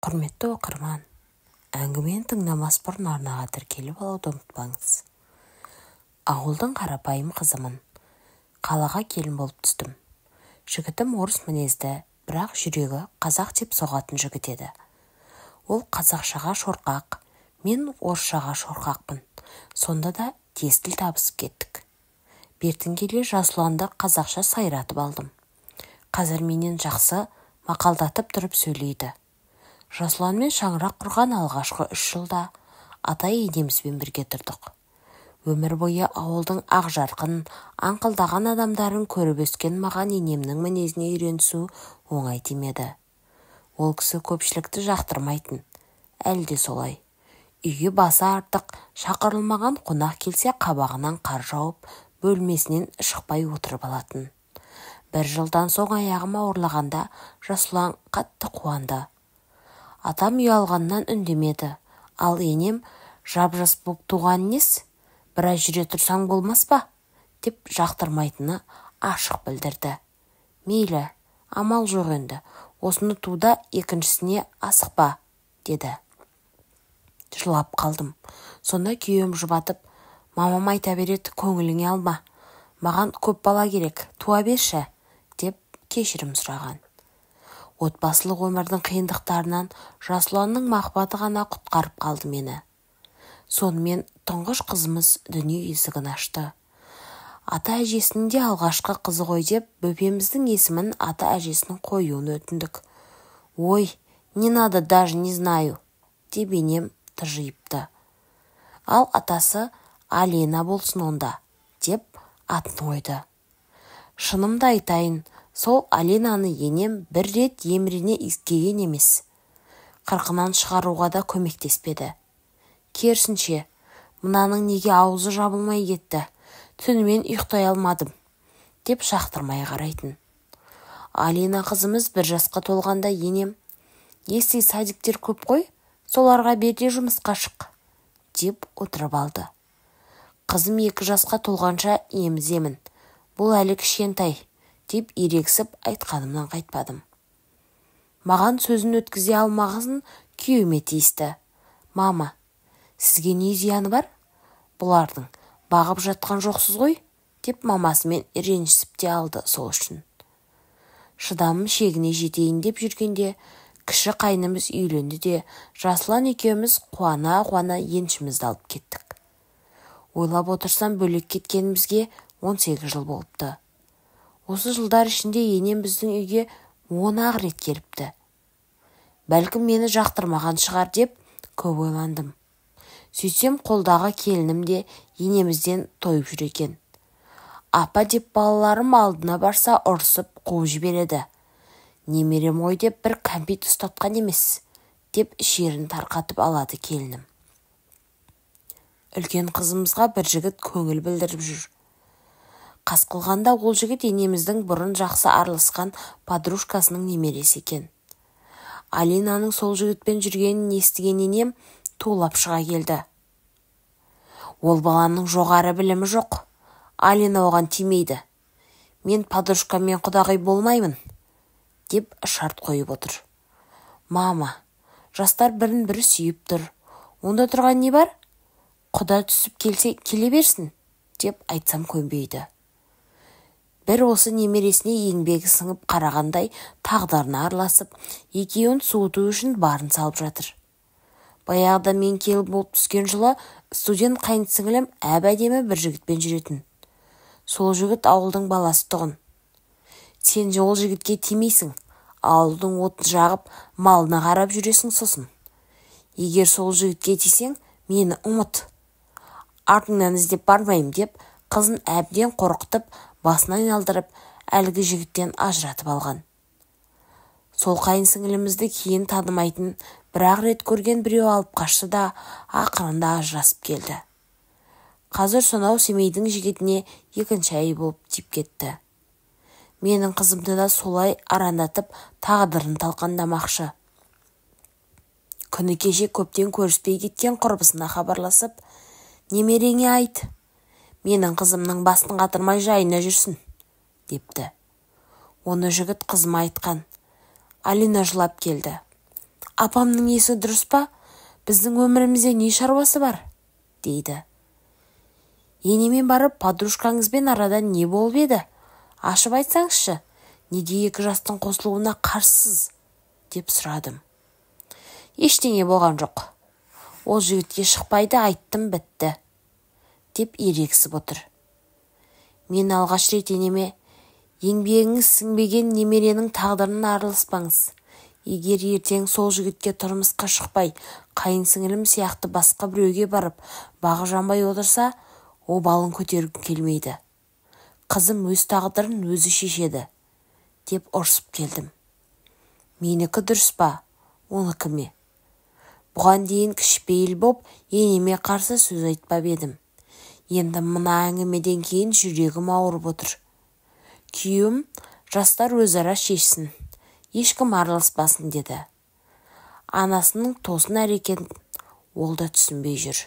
Құрметті оқырман, әңгімені тыңдамас бұрын арнаға тіркеліп алуды ұмытпаңыз. Ауылдың қарапайым қызымын. Қалаға келін болып түстім. Жігітім орыс мінезді, бірақ жүрегі қазақ деп соғатын жігіт еді. Ол қазақшаға шорқақ, мен орысшаға шорқақпын. Сонда да тез тіл табысып кеттік. Бертін келе Жасұланды қазақша сайратып алдым. Қазір менен жақсы мақалдатып тұрып сөйлейді. Жасұланмен шаңырақ құрған алғашқы 3 жылда ата-енемізбен бірге тұрдық. Өмір бойы ауылдың ақжарқын, аңқылдаған адамдарын көріп өскен маған енемнің мінезіне үйренісу оңай тимеді. Ол кісі көпшілікті жақтырмайтын, әлі де солай. Үйге басы артық, шақырылмаған қонақ келсе қабағынан қар жауып, бөлмесінен шықпай отырып алатын. Бір жылдан соң аяғым ауырлағанда Жасұлан қатты қуанды. Атам ұялғаннан үндемеді, ал енем жап-жас болып туған нес, біраз жүре тұрсаң болмас па, деп жақтырмайтыны ашық білдірді. Мейлі, амал жоқ енді, осыны туда екіншісіне асықпа, деді. Жылап қалдым. Сонда күйеуім жұбатып, мамам айта береді, көңіліңе алма, маған көп бала керек, туа берші, деп кешірім сұраған. Отбасылық өмірдің қиындықтарынан Жасұланның махаббаты ғана құтқарып қалды мені. Сонымен тұңғыш қызымыз дүние есігін ашты. Ата-әжесінің де алғашқы қызы ғой деп бөпеміздің есімін ата-әжесінің қоюын өтіндік. Ой, не надо, даже не знаю, деп енем тыржиыпты. Ал атасы Алина болсын онда, деп атын қойды. Шынымды айтайын, сол Алинаны енем бір рет емірене иіскеген емес. Қырқынан шығаруға да көмектеспеді. Керісінше, мынаның неге аузы жабылмай кетті, түнімен ұйықтай алмадым, деп жақтырмай қарайтын. Алина қызымыз 1 жасқа толғанда енем, «Если садиктер көп қой, соларға бер де жұмысқа шық», деп отырып алды. Қызым 2 жасқа толғанша еміземін, бұл әлі кішкентай, деп ерегісіп айтқанымнан қайтпадым. Маған сөзін өткізе алмағасын күйеуіме тиісті. Мама, сізге не зияны бар? Бұлардың бағып жатқан жоқсыз ғой, деп мамасымен ренжісіп те алды сол үшін. Шыдамым шегіне жетейін деп жүргенде кіші қайнымыз үйленді де, Жасұлан екеуміз қуана-қуана еншімізді алып кеттік. Ойлап отырсам, бөлек кеткенімізге 18 жыл болыпты. Осы жылдар ішінде енем біздің үйге 10-ақ рет келіпті. Бәлкім мені жақтырмаған шығар деп көп ойландым. Сөйтсем қолдағы келінім де енемізден тойып жүр екен. Апа деп балаларым алдына барса ұрсып қуып жібереді. Немерем ғой деп бір кәмпит ұстатқан емес, деп шерін тарқатып алады келінім. Үлкен қызымызға бір жігіт көңіл білдіріп жүр. Қас қылғанда ол жігіт енеміздің бұрын жақсы араласқан подружкасының немересі екен. Алинаның сол жігітпен жүргенін естіген енем тулап шыға келді. Ол баланың жоғары білімі жоқ. Алина оған тимейді. Мен подружкамен құдағи болмаймын, деп шарт қойып отыр. Мама, жастар бірін бірі сүйіп тұр. Онда тұрған не бар? Құда түсіп келсе келе берсін, деп айтсам көнбейді. Бір осы немересіне еңбегі сіңіп қарағандай тағдырына араласып, екеуін суыту үшін барын салып жатыр. Баяғыда мен келін болып түскен жылы студент қайын сіңілім әп-әдемі бір жігітпен жүретін. Сол жігіт ауылдың баласы тұғын. Сен ол жігітке тимейсің, ауылдың отын жағып, малына қарап жүресің сосын. Егер сол жігітке тисең, мені ұмыт. Артыңнан іздеп бармаймын деп, қызын әбден қорқытып, басын айналдырып, әлгі жігіттен ажыратып алған. Сол қайын сіңілімізді кейін танымайтын, бір-ақ рет көрген біреу алып қашты да, ақырында ажырасып келді. Қазір сонау Семейдің жігітіне екінші әйел болып тиіп кетті. Менің қызымды да солай арандатып, тағдырын талқандамақшы. Күні кеше көптен көріспей кеткен құрбысына хабарласып, немереңе айт, менің қызымның басын қатырмай жайына жүрсін, депті. Оны жігіт қызыма айтқан. Алина жылап келді. Апамның есі дұрыс па? Біздің өмірімізде не шаруасы бар? Дейді. Енеме барып, подружкаңызбен арада не болып еді? Ашып айтсаңызшы, неге екі жастың қосылуына қарсысыз? Деп сұрадым. Ештеңе болған жоқ. Ол жігітке шықпайды, айттым, бітті. Деп ерегісіп отыр. Мен алғаш рет енеме, еңбегіңіз сіңбеген немеренің тағдырына араласпаңыз. Егер ертең сол жігітке тұрмысқа шықпай, қайын сіңілім сияқты басқа біреуге барып, бағы жанбай отырса, обалын көтергім келмейді. Қызым өз тағдырын өзі шешеді, деп ұрсып келдім. Менікі дұрыс па, оныкі ме? Бұған дейін кішіпейіл боп, енеме қарсы сөз айтпап едім. Енді мына әңгімеден кейін жүрегім ауырып отыр. Күйеуім, жастар өзара шешсін, ешкім араласпасын деді. Анасының тосын әрекетін ол да түсінбей жүр.